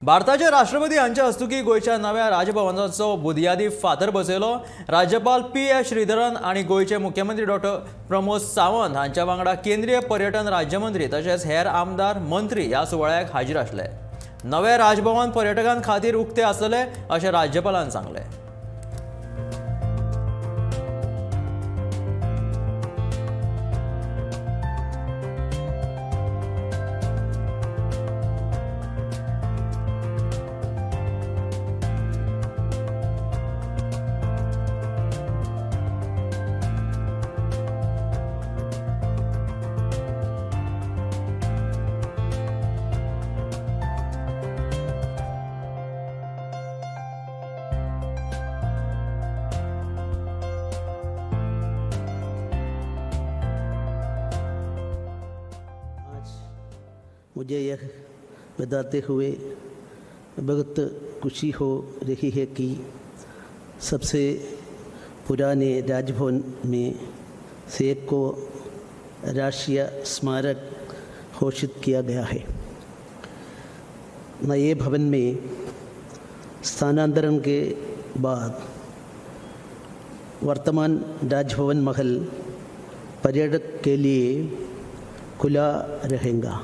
भारताचे राष्ट्रपती हांच्या हस्तुकी गोंयच्या नव्या राजभवनाचो बुनियादी फातर बसयलो. राज्यपाल पी.एस. श्रीधरन आनी गोंयचे मुख्यमंत्री डॉक्टर प्रमोद सावंत हांच्या वांगडा केंद्रीय पर्यटन राज्यमंत्री तशेंच हेर आमदार, मंत्री ह्या सुवाळ्याक हाजीर आसले. नवे राजभवन पर्यटकां खातीर उक्ते आसतले अशें राज्यपालान सांगलें. आज मुझे यह बताते हुए बहुत खुशी हो रही है कि सबसे पुराने राजभवन में से एक को राष्ट्रीय स्मारक घोषित किया गया है. नए भवन में स्थानांतरण के बाद वर्तमान राजभवन महल पर्यटक के लिए खुला रहेगा.